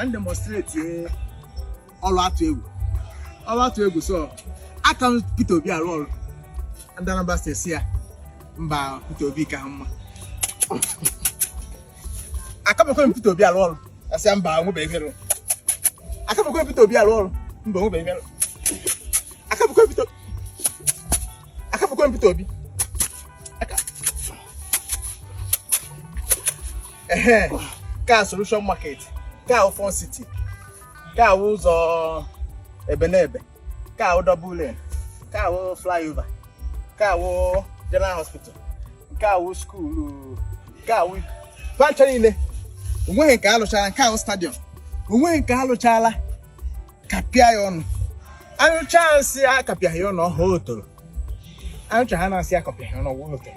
Ka m demonstrate ọrụ atụ egwu, ọrụ atụ egwu. So aka m Peter Obi arụ ọrụ, ndị Anambra State si ya mba, Peter Obi ka ha mma. Akabekwe m Peter Obi arụ ọrụ, asị ya mba, onwebeghị ihe rụrụ. Akabekwe m Peter Obi arụ ọrụ, mba, onwebeghị ihe rụrụ. Akabekwe m Peter, akabekwe m Peter Obi aka. Ehe, ka Solution Market, ka Fun City, ka ụzọ ebe na ebe, ka double lane, ka flyover, ka General Hospital, nke awụ school, nke awụ pancha niile, onweghị nke alụchala. Nke ahụ stadium, onweghị nke alụchala. Kapịa ya ọnụ, anyụcha nsị, akapịaghị ya ọnụ, ọha otoro. Anyụcha ha na-asị akapịaghị ọnụ, ọgwụ otoro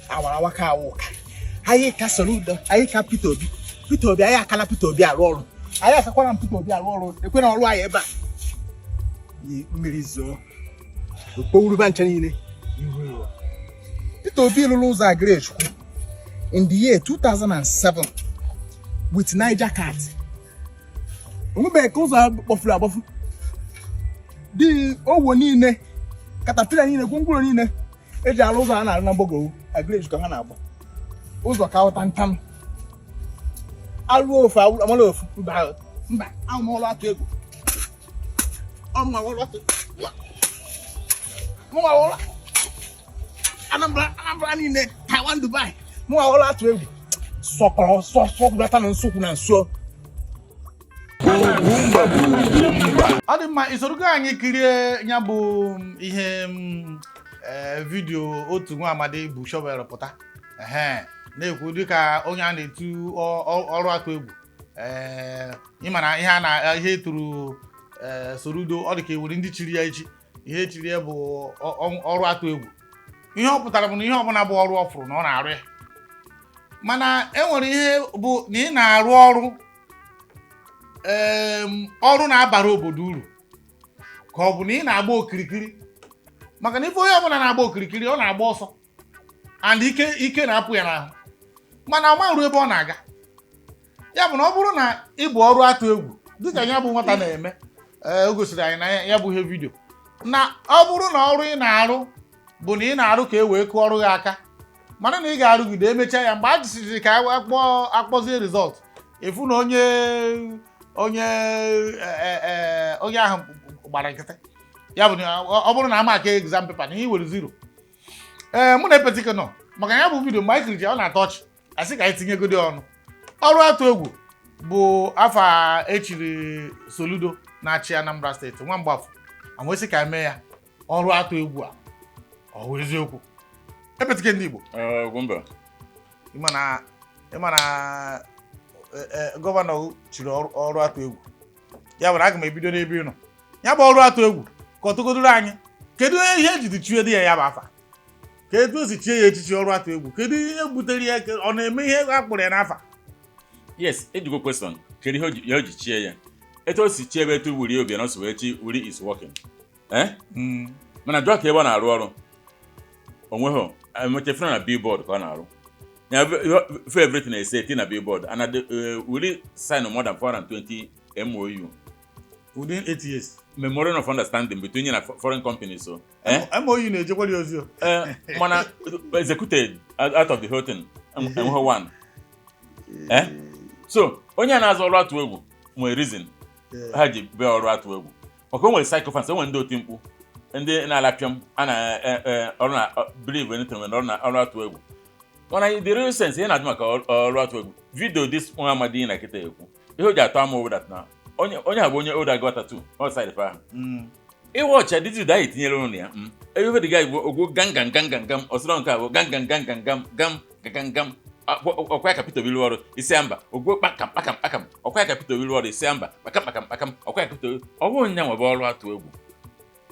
awara awaka awụ ụka. Anyị ka Soludo, anyị ka Peter Obi. Peter Obi, anyị akala Peter Obi arụ ọrụ, anyị akakwara m Peter Obi arụ ọrụ. Ekwe na ọrụ anyị ebe a yi mmiri zoo, okpowuruba nche niile ihu. Peter Obi lụrụ ụzọ Agrichukwu in the year 2007 with Niger Cat. Onwebeghị ka ụzọ kpọfuru agbọfu dị. Owo niile, caterpillar niile, gwongworo niile eji alụ ụzọ a na-arụ na mgbagowu Agrichukwu, ha na-agba ụzọ ka ụta ntam alụ ofu amala ofu. Mba, mba, ahụ m ọrụ atụ egwu, ọmụ ọrụ atụ mụ ọrụ Anambra, Anambra niile, Taiwan, Dubai, mụ ọrụ atụ egwu sọkọrọ sọ sọkwurata na nsokwu na nso. Ọ dị mma, isorogo anyị kirie ya bụ ihe video otu nwa amadi bụ shovel pụta, ehe, na-ekwu dịka onye a na-etu ọrụ atụ egwu. Ịma na ihe a na ihe tụrụ Soludo, ọ dị ka ewere ndị chiri ya echi. Ihe echiri ya bụ ọrụ atụ egwu. Ihe ọ pụtara bụ na ihe ọbụla bụ ọrụ ọ fụrụ na ọ na-arụ ya. Mana e nwere ihe bụ na ị na-arụ ọrụ, ọrụ na-abara obodo uru, ka ọ bụ na ị na-agba okirikiri. Maka na ife onye ọbụla na-agba okirikiri, ọ na-agba ọsọ and ike ike na-apụ ya n'ahụ, mana ọ marụ ebe ọ na-aga. Ya bụ na ọ bụrụ na ị bụ ọrụ atụ egwu dịka ya bụ nwata na-eme, ee, o gosiri anyị na ya bụ ihe video, na ọ bụrụ na ọrụ ị na-arụ bụ na ị na-arụ ka e wee kụọ ọrụ gị aka, mana na ị ga-arụgide, emechaa ya, mgbe a jisiri ka akpọ akpọzie result, efu na onye onye ahụ gbara nkịtị. Ya bụ na ọ bụrụ na ama aka exam paper na ihe were zero. Ee, mụ na Epetike nọ maka ya bụ video. Mgbe anyị kiriri, ọ na-atọ ọchị. Asị ka anyị tinyegodi ọnụ. Ọrụ atụ egwu bụ afa echiri Soludo na-achị Anambra State, nwa mgbafụ amụsị ka eme ya ọrụ atụ egwu a. Ọ bụ eziokwu, Epetike ndị Igbo? Ugwumba. Ịma na governor chiri ọrụ atụ egwu. Ya bụ na aga m ebido n'ebe ị nọ. Ya bụ ọrụ atụ egwu, ka ọ tụgodoro anyị, kedu ihe ejiri chie dị ya ya bụ afa? Ka etu o si chie ya echichi ọrụ atụ egwu, kedu ihe butere ya? Ọ na-eme ihe a kpụrụ ya n'afa? Yes, ejigo question. Kedu ihe o ji chie ya? Etu o si chie ebe etu Willie Obianọ si wee chi Willie is working. Eh? Mana jụọ ka ebe ọ na-arụ ọrụ. Onweghị emechefuna na billboard ka ọ na-arụ. Ya for everything ese eti na billboard and Willie sign more than 420 MOU. Within 8 years. Memorandum of understanding between you and foreign companies. So, eh? MOU na-ejekwara ya ozi o. Eh, mana executed out of the whole thing enweghị one. Eh? So onye a na-azụ ọrụ atụ egwu nwere reason ha ji bịa ọrụ atụ egwu, maka o nwere sycophants, o nwere ndị oti mkpu, ndị na-alapịọm a na ọrụ na believe anything nwere ọrụ na ọrụ atụ egwu. Mana the real sense, ihe na-ajụ maka ọrụ atụ egwu video this nwa amadi na kịta ekwu, ihe o ji atọ ama that na onye a bụ onye old Agụata 2 ọ side fa ahụ. Ịwa ọcha dị video anyị tinyere ụnụ ya, ebe the guy bụ ogwo gam gam gam gam gam, ọsịrọ nke a bụ gam gam gam gam gam gam gam gam, ọkwa ya ka Peter Obi rụọ ọrụ, isi ya mba. Ogwo kpakam kpakam kpakam, ọkwa ya ka Peter Obi rụọ ọrụ, isi ya mba. Kpakam kpakam kpakam, ọkwa ya ka Peter Obi. Ọ bụrụ nya nwebe ọrụ atụ egwu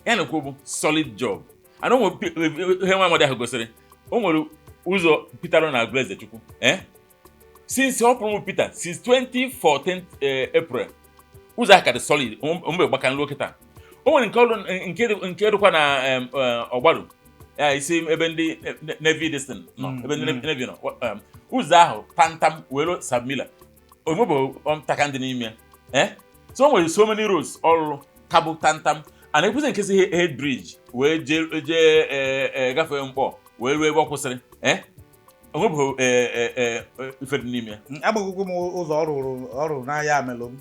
ya na-ekwu bụ solid job. And o nwere ihe nwa amadi ahụ gosiri, o nwere ụzọ Peter nọ na Agụlezechukwu, eh, since ọ pụrụ Peter, since 2014 April, ụzọ ahụ ka dị solid mgbe gbaka nruo kịta. O nwere nke ọrụ nke dịkwa na Ọgbaru ya, isi ebe ndị Navy destin nọ, ebe ndị Navy nọ, ụzọ ahụ tantam were sabmila omebe ntaka ndị n'ime ya. So o nwere so many roads ọrụrụ kabụ tantam a na-ekwuzi nke si head bridge wee jee jee gafee Mkpọ wee ruo ebe ọ kwụsịrị, onwebeghị ife dị n'ime ya. Agbagokwu m ụzọ ọ rụrụ n'ahịa Amelụm,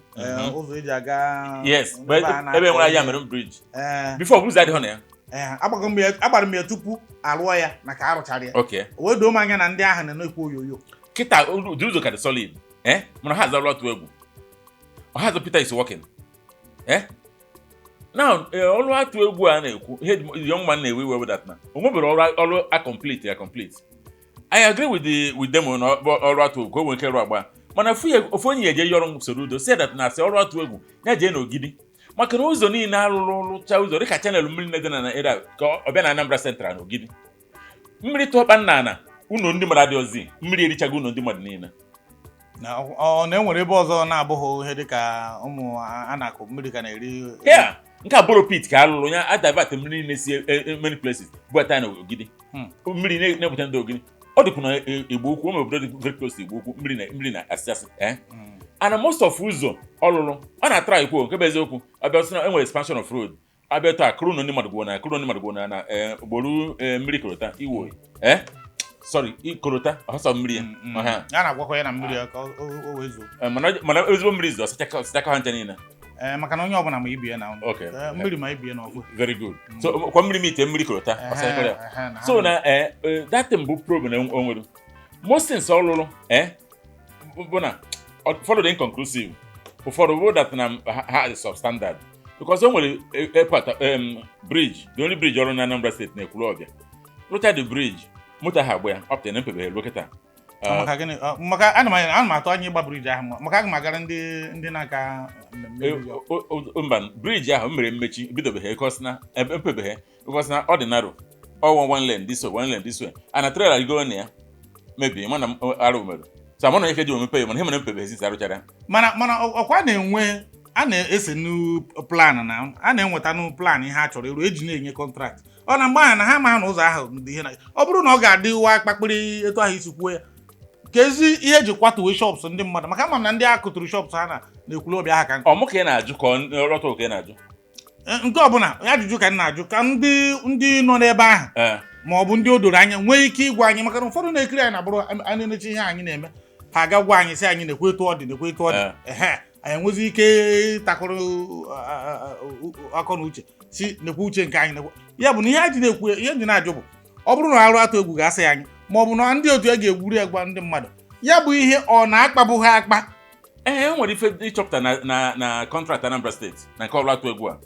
ụzọ eji aga Yes, ebe a na-akọ ebe nwere ahịa ihe. Amelụm bridge. Ee. Before, ụzọ adịghị na ya. Ee, agbago m ya, agbara m ya tupu arụọ ya na ka arụchara ya. O wee doo m anya na ndị ahụ na-ekwu oyoyo. Kịta ụdị ụzọ ka dị solid, mana ha azalụ atụ egwu, ọha azụ Peter is working. Now, ọrụ atụ egwu a na-ekwu, ihe the young man na-ewe iwe that na o nwebere ọrụ a complete ya complete. I agree with them na ọrụ atụ egwu ka o nwere ike ịrụ agba, mana ofu onye ga-eje yọrọ Soludo say that na asị ọrụ atụ egwu ya jee n'Ogidi, maka na ụzọ niile arụrụ rụcha ụzọ dịka channel mmiri na-ede na area ka ọ bịa na Anambra Central na Ogidi, mmiri tụọkpa nna ana ụlọ ndị mmadụ adịghịzi, mmiri erichago ụlọ ndị mmadụ niile. Na ọ na-enwere ebe ọzọ na-abụghị ihe dịka ụmụ anakụ mmiri ka na-eri? Yeah, nke a borrow pit ka alụrụ ya, a divert mmiri niile si many places bubata ya na Ogidi. Mmiri na-ebute ndị Ogidi, ọ dịkwa na Igbo Ukwu, ụmụ obodo dị very close to Igbo Ukwu, mmiri na-asị asị. And most of ụzọ ọlụlụ ọ na-atara ikwu nke bụ eziokwu, abịa sị na enwere expansion of road, abịa taa kụrụ na ndị mmadụ gwuo na kụrụ ndị mmadụ gwuo na gboru mmiri korota iwo, sorry, korota ọsọ mmiri ya. Ọha. Ya na-agwakọ ya na mmiri ya ka o wee zuo. Mana ezigbo mmiri zo ọsachaka ha ncha niile. Ee, maka na onye ọbụla ma ibie na Okay. Mmiri ma ibie na ọgwụ. Very good. So kwa mmiri mite mmiri korota ọsachakọ ya. So na that thing bụ problem o nwere. Most things ọ lụrụ bụ na ụfọdụ dị inconclusive, ụfọdụ bụ that na ha dị substandard, because o nwere airport bridge, the only bridge ọrụ na Anambra State na Ekwulọbịa, rụcha the bridge, moto ha agba ya up to na mpebeghị ruo kịta. Maka gịnị? Maka ana m atụ anya ịgba bridge ahụ, maka aga m agara ndị na-aka mmemme iri ji. Mba, bridge ahụ mere mmechi bidobeghị because na ebe mpebeghị, because na ọ dị narrow, all one lane this way, one lane this way, and na trailer go na ya mebie, mana arụ mere so amana onye ka eji omepe ya, mana ihe mere mpebeghị since arụchara ya. Mana ọkwa na-enwe a na-ese nu plan na a na-enweta nu plan ihe a chọrọ ịrụ eji na-enye contract. Ọ na mgbe ahụ na ha ma na ụzọ ahụ dị ihe na ọ bụrụ na ọ ga-adị wa kpakpịrị etu ahụ isi kwuo ya, ka ezi ihe eji kwatuwe shops ndị mmadụ, maka ama m na ndị a kụtụrụ shops ha na na Ekwulọbịa ha ka nkụ. Ọ mụ ka ị na-ajụ ka ọ rọta ka ị na-ajụ? Nke ọbụla, ajụjụ ka m na-ajụ ka ndị nọ n'ebe ahụ ma ọ bụ ndị o doro anya nwee ike ịgwa anyị, maka na ụfọdụ na-ekiri anyị na-abụrụ anyị na-eche ihe anyị na-eme, ha aga gwa anyị sị anyị na-ekwe etu ọ dị, na-ekwe etu ọ dị. Ehe, anyị enwezi ike ịtakọrọ akọ na uche si nekwe uche nke anyị nekwe ya bụ na ihe anyị ji na-ekwu, ihe ji na-ajụ bụ ọ bụrụ na arụ atụ egwu ga-asị anyị, ma ọ bụ na ndị otu ya ga-egwuri ya gwa ndị mmadụ ya bụ ihe ọ na-akpabụ ha akpa. Ee, e nwere ife ịchọpụta na contract Anambra State na nke ọrụ atụ egwu a.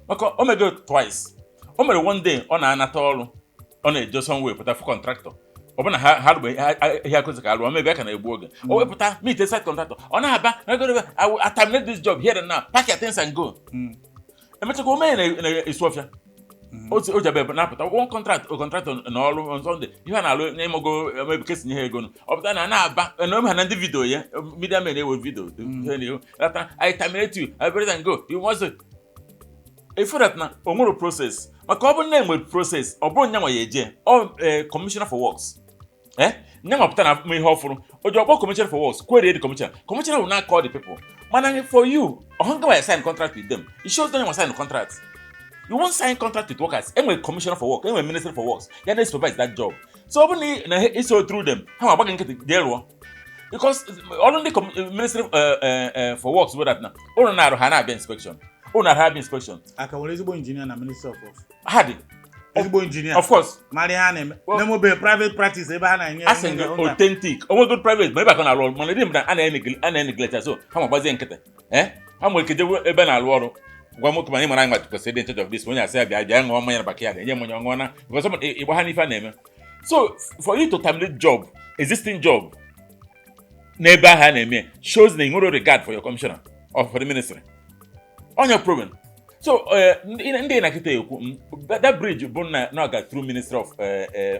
Maka o mego twice, o mere one day ọ na-anata ọrụ, ọ na-eje somewhere pụta fụ contractor, ọ bụ na ha rugbe ihe akụzi ka alụọ mebi aka na-egbu oge, o wepụta meet a site contractor, ọ na-aba na go, "I will terminate this job here and now, pack your things and go." Emechakwa o mee na Isuọfịa, o ji ebe na-apụta one contract contractor na ọrụ on Sunday, ihe a na-alụ n'ịmụgo ebe kesinye ha ego nụ. Ọ pụta na na-aba na ome ha na ndị video ya, media men ewe video ihe na-ewe lata, "I terminate you, I better than go, you must." Ifu that na o nwere process, maka ọ bụrụ na enwere process, ọ bụrụ nyanwa ya eje ọ commissioner for works, nyanwa pụta na ihe ọfụrụ o ji ọkpọ commissioner for works, query the commissioner, commissioner will not call the people. Mana for you ọhụnga ya sign contract with them, it shows them you sign contract. You won't sign contract with workers. Enwere commissioner for work, enwere ministry for works ya na supervise that job. So ọ bụrụ na na iso through them, ha ma agba gị nkịtị jee rụọ, because ọrụ ndị ministry for works bụ that na ụlọ na-arụ ha na-abịa inspection, ụlọ na-arụ ha abịa inspection. Aka nwere ezigbo injinia na Ministry of Works? Ha dị. Ezigbo injinia Of course. mara ihe a na-eme Well, na-enwebe private practice ebe ha na-enye a sị gị authentic onwego private ma ebe aka na-arụ ọrụ, mana ndị mmadụ a na-eneglect ya, so ha ma gbazie nkịtị. Ha nwere ike jewe ebe na-arụ ọrụ gwa nwoke, mana ị mara anyị kwesịrị ịdị in charge of this, onye asị ya bịa bịa ṅụọ mmanya na backyard, enye m onye ọṅụọ na because ịgba ha n'ife a na-eme. So for you to terminate job, existing job n'ebe ahụ a na-eme, shows na ị nwere regard for your commissioner or for the ministry onye problem. So ndị na-akịta ekwu that bridge bụ na ọ ga through Ministry of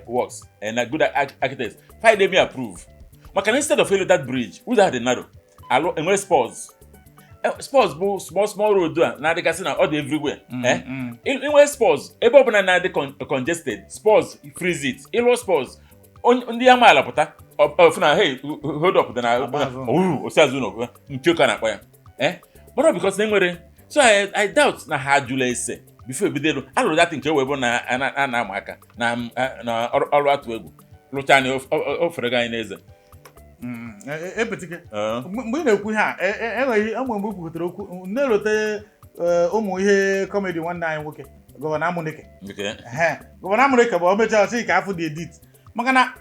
Works na good architects find me approve, maka na instead of ịlụ that bridge, ụzọ ahụ dị narrow, alụ enwere spurs. Spurs bụ small small road a na-adịgasị na ọ dị everywhere. Inwe spurs ebe ọbụla na-adị congested, spurs freeze it. Ịlụọ spurs, ndị amaala pụta ọfụ na hey, hold up dị na Agba azụ. owu osi azụ n'okwu mpio ka na-akpọ ya. Eh, but not because na enwere. So I doubt na ha jụrụ ese before ebido elu alụrụ that nke wee bụ na a na-ama aka na ọrụ atụ egwu lụcha anyị ofere gị anyị n'eze. Epetike, mgbe ị na-ekwu ihe a, enweghị enwe mgbe i kwutere okwu na-elote ụmụ ihe comedy nwanne anyị nwoke, Gọvanọ Amuneke. Ehe, Gọvanọ Amuneke bụ o mechaa sị ka afụ dị edit, maka na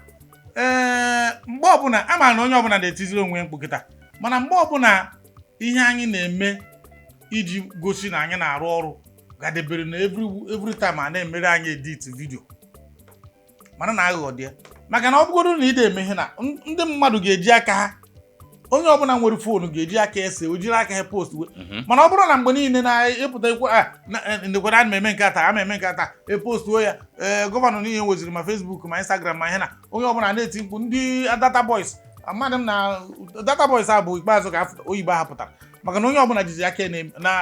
ee, mgbe ọbụla a maara na onye ọbụla na-etiziri onwe ya mkpu kịta, mana mgbe ọbụla ihe anyị na-eme iji gosi na anyị na-arụ ọrụ gadebere na every time a na-emere anyị edit video, mana na aghụghọ dị ya, maka na ọ bụgoro na ị na-eme ihe na ndị mmadụ ga-eji aka ha, onye ọbụla nwere phone ga-eji aka ese o jiri aka ha post we. Mana ọ bụrụ na mgbe niile na-ịpụta ikwu a ndekwara ana m eme nke a taa, ama eme nke a taa, epostuo ya, ee, gọvanọ niile nweziri ma Facebook ma Instagram ma ihe na onye ọbụla na-eti mkpu, ndị data boys, amadị m na data boys a bụ ikpeazụ ka oyibo ha pụtara, maka na onye ọbụla jizi aka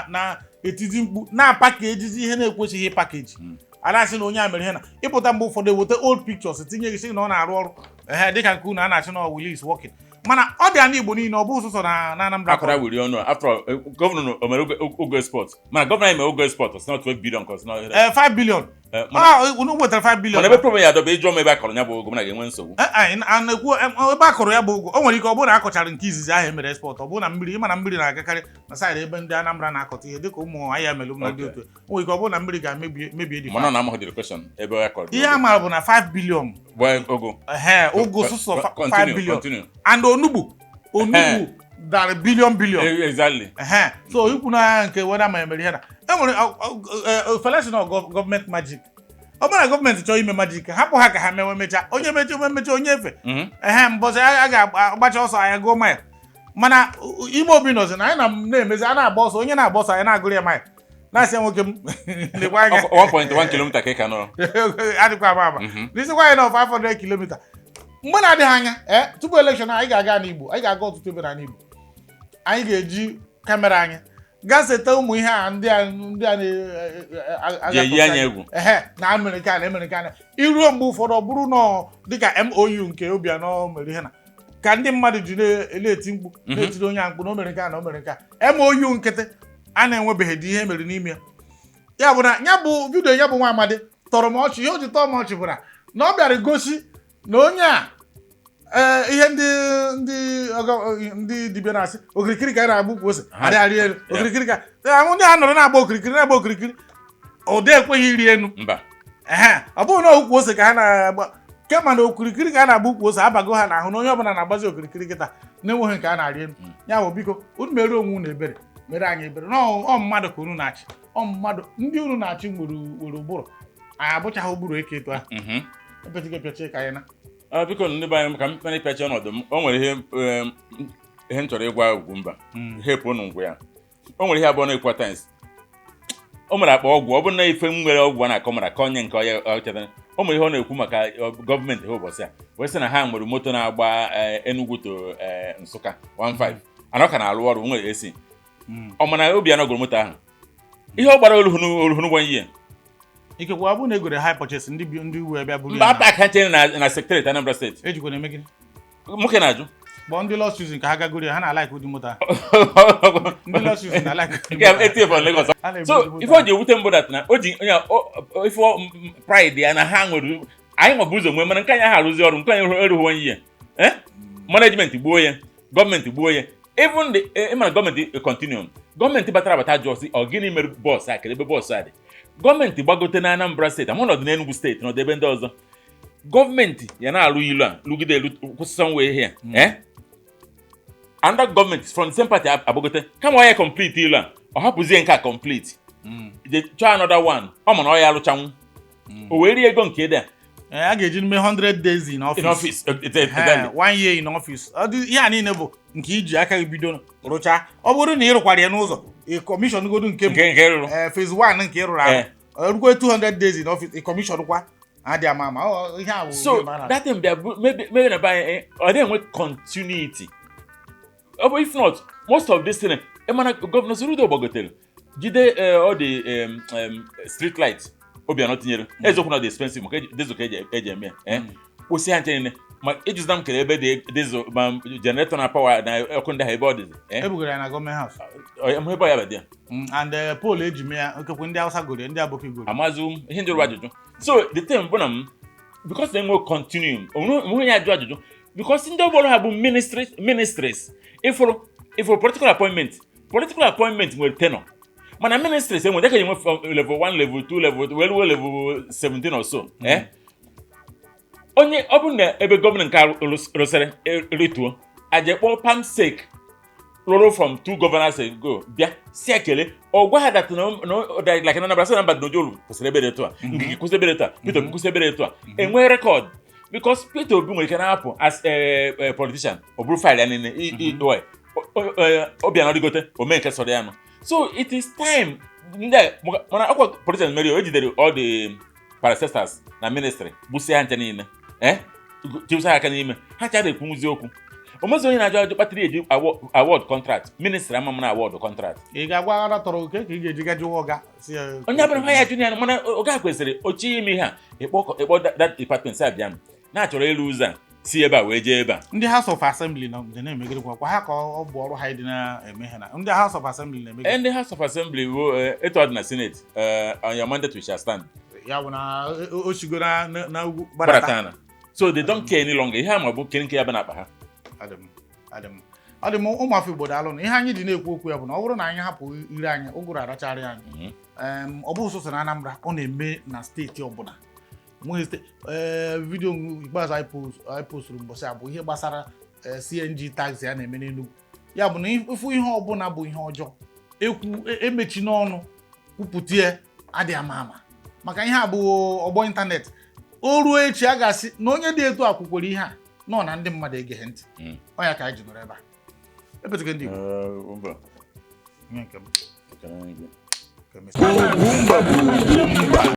na-etizi mkpu na-apaka ejizi ihe na-ekwesịghị ịpakeji. A na-asị na onye a mere ihe na ịpụta, mgbe ụfọdụ eweta old pictures tinye gị sị na ọ na-arụ ọrụ, ehe, dịka nke unu a na-achị na Willie is working, mana ọ dị ala Igbo niile, ọ bụ sọsọ na Anambra. Akọrọ wiri ọnụ after all, gọvanọ o mere ogo export, mana gọvanọ anyị mere ogo export, it's not 12 billion, cause not Ee, 5 billion. Mana Ah, unu wetara 5 billion. Mana ebe problem ya adọba, ịjụọ m ebe a kọrọ ya bụ ogo, mana ga-enwe nsogbu. Eh, eh, a na-ekwu ebe a kọrọ ya bụ ụgwọ, o nwere ike ọ bụrụ na a kọchara nke izizi ahụ emere export, ọ bụrụ na mmiri, ịma na mmiri na-agakarị na side ebe ndị Anambra na-akọta ihe, dịka ụmụ ahịa melụ na ndị otu, o nwere ike ọ bụrụ na mmiri ga-emebie mebie dị. Mana ọ na-amaghị the question ebe a kọrọ. Ihe a maara bụ na 5 billion. Bụ ogo. Ehe, ụgụ sụsọ 5 Continue, billion. Continue. And onugbu dara billion billion. Exactly. Ehe, so ikwu na nke weda ma emere ihe na enwere felesi na gọọmenti magic, ọ bụrụ na gọọmenti chọrọ ime magic, hapụ ha ka ha mewe, mecha onye mecha onye mecha onye efe. Ehe, mbọsị a ga-agbacha ọsọ anyị gụọ mile, mana ime obi nọzi na anyị na-emezi a na-agba ọsọ, onye na-agba ọsọ anyị na-agụrụ ya mile, na-asị ya, nwoke m, lekwa anya. 1.1 kilomita ka ị ka nọ. Adịkwa ama ama. N'ịsịkwa anyị na 500 kilomita mgbe na-adịghị anya, ee, tupu election anyị ga-aga n'Igbo, anyị ga-aga ọtụtụ ebe n'ala Igbo, anyị ga-eji camera anyị gaa seta ụmụ ihe a ndị a Ji eyi anya egwu. Ehe, na Amerịka na Amerịka na iruo mgbe ụfọdụ ọ bụrụ nọ dịka MOU nke Obianọ mere ihe na ka ndị mmadụ ji na-eti mkpu, na-etiri onye a mkpu na o mere nke a na o mere nke a, MOU nkịtị a na-enwebeghị dị ihe mere n'ime ya. Ya bụ na ya bụ video ya bụ nwa amadi tọrọ m ọchị. Ihe o ji tọọ m ọchị bụ na ọ bịara gosi na onye a, ee, ihe ndị dibịa na-asị okirikiri ka a na-agba ukwu ose adịghị arị elu, okirikiri ka ahụ ndị a nọrọ na-agba okirikiri, na-agba okirikiri, ụdị ekweghị iri elu. Mba. Ehe, ọ bụrụ na ukwu ose ka ha na-agba kema na okirikiri ka a na-agba ukwu ose abago ha n'ahụ, na onye ọbụla na-agbazi okirikiri kịta na-enweghị nke a na-arị elu. Ya bụ, biko, unu mere onwe unu ebere, mere anyị ebere, na ọ mmadụ ka unu na-achị, ọ mmadụ ndị unu na-achị nwere ụbụrụ, anyị abụchaghị ụbụrụ eke etu ahụ. Epetike pịachie ka anyị na Ah, biko, ndị be anyị, ka m kpere ịpịachi ọnọdụ m, o nwere ihe m chọrọ ịgwa Ugwumba hepụ unu ngwa ya. O nwere ihe abụọ na-ekwu times o mere akpa ọgwụ, ọ bụrụ na ife m nwere ọgwụ a na-akọ mara ka onye nke onye ọ chetara, o nwere ihe ọ na-ekwu maka gọọmenti ha ụbọchị a wee sị na ha nwere moto na-agba Enugu to Nsụka 15 anọ ka na-arụ ọrụ nwere esi ọ mana Obianọ gụrụ moto ahụ ihe ọ gbara oluhunu one year. Ikekwe ọ bụrụ na egwere hire purchase, ndị uwe bịa buru Mba. ya. Apa aka chere na secretariat Anambra Steeti. Ejikwa na-eme gịnị? Nwoke na-ajụ. Kpọọ ndị Lord Susan ka ha gagoro ya, ha na-alike ụdị moto ahụ. Ndị Lord Susan na-alike ụdị Nke moto ahụ. ATF on Lagos. Ha na-ebu So ụdị moto ife o ahụ. ji ewute mbụ that na o ji onye ife pride ya na ha nwere, anyị nwebụ ụzọ nwee, mana nke anyị ahụ arụzi ọrụ, nke anyị erughị one year, eh, management gbuo ya, gọọmenti gbuo ya. Even the ịmara gọọmenti continuum, gọọmenti batara abata jụọ sị, ọ gịnị mere bọọsụ a? Kedu ebe bọọsụ a dị? Gọọmenti gbagote na Anambra Steeti, ama nọdụ n'Enugu Steeti, nọdụ ebe ndị ọzọ, gọọmenti ya na-alụ ilu a lụgide elu kwụsịsọ nwe ihe ya, eh, another gọọmenti from the same party agbagote, kama ọ ya complete ilu a, ọ hapụzie nke a complete, je chọọ another one, ọ ma na ọ ya alụchanwu, o wee rie ego nke ede a. Ee, a ga-eji mee 100 days in office. In office. Ee, one year in office. Ọ dị ihe a niile bụ nke iji aka gị bido rụchaa. Ọ bụrụ na ị rụkwara ya n'ụzọ ị commission godu nke mbụ. Nke rụrụ. Ee, phase 1 nke ị rụrụ arụ, ọ rukwe 200 days in office, ị commission kwa adị ama ama. Ọ, ihe a bụ So game a na- that thing bịa maybe na be anyị, ọ dịghị enwe continuity. Ọ bụ if not most of this thing, mana gọvanọ Soludo gbagotere jide ọ dị street light Obianọ tinyere, eziokwu na ọ dị expensive maka diesel ka eji eme ya, kwụsị ha nche niile. Ma ịjụzina m kere ebe dị diesel ma generator na power na ọkụ ndị ahụ ebe ọ dịzi, eh? Ebugara ya na government house. Ọ ebe ọ ya bụ dị ya. And pole eji mee ya, okekwe ndị Hausa goro ya, ndị Aboki goro. Amazi m ihe njụrụ ajụjụ. So the thing bụ na m, because na enwe continuum, onwe onye ajụ ajụjụ, because ndị ọgbọrọ ha bụ ministries ifụrụ political appointment nwere tenure, mana ministries enwere dịka enwe from level 1, level 2, level 2 wee ruo level 17 or so, eh? Onye ọ bụrụ na ebe gọvanọ nke a rụsịrị rituo aje kpọọ perm sec rụrụ from two governors ago, bịa si ekele, ọ gwa ha that na like na Anambra sị na mba Ojulu kwụsịrị ebe dị etu a, Ngige kwụsị ebe dị etu a, Peter Obi kwụsị ebe dị etu a, enwee record, because Peter Obi nwere ike na-apụ as a politician, ọ bụrụ file ya niile Obianọ rigote o mee nke sọrọ ya nụ. So it is time ndị a, mana ọkwa politician mere o ejidere all the parastatals na ministry, gbụsịa ha nche niile, eh, chịwụsa ha aka n'ime ha chara ekwunwuzi okwu. O mezi onye na-ajụ ajụ kpatara eji award contract ministry ama m na award contract. Ị ga-agwa aghara tọrọ oke ka ị ga-eji ga jụwa ọga si ya? Onye abụrụ ha ya jụ ya, mana oge a kwesịrị ochi ime ihe a, ịkpọ that department si abịa m na-achọrọ ịrụ ụzọ a si ebe a wee jee ebe a. Ndị House of Assembly nọ dị na-emegidekwa kwa ha ka ọ bụ ọrụ ha ịdị na-eme ha na ndị House of Assembly na-emegide. Ndị House of Assembly wo etu ọ dị na Senate, on your mandate we shall stand. Ya bụ na o sigo na ugwu gbadata. Gbadata na, so they don't care any longer. Ihe a ma bụ nke ya bụ n'akpa ha. Adị m, adị m, ọ dị m. Ụmụafọ Igbo, daalụ. Na ihe anyị ji na-ekwu okwu ya bụ na ọ bụrụ na anyị hapụ ire anyị, ụgụrụ aracharị anyị. Ọ bụghị sọsọ na Anambra, ọ na-eme na steeti ọbụla. Nweghị steeti. Ee, video ikpeazụ anyị posturu mbọsị a bụ ihe gbasara CNG taxi a na-eme n'Enugu. Ya bụ na ịfụ ihe ọbụla bụ ihe ọjọọ, ekwu emechi n'ọnụ kwupụta ya, adịghị ama ama, maka ihe a bụ ọgbọ ịntanetị. O ruo echi, a ga-asị na onye dị etu a kwukwere ihe a nọ na ndị mmadụ egeghị ntị. Ọ ya ka anyị ji nọrọ ebe a epetike ndị Igbo. Mba. Nye nke m. Ekele gị. Ka emesịa. Ugwumba bụ Ugwumba.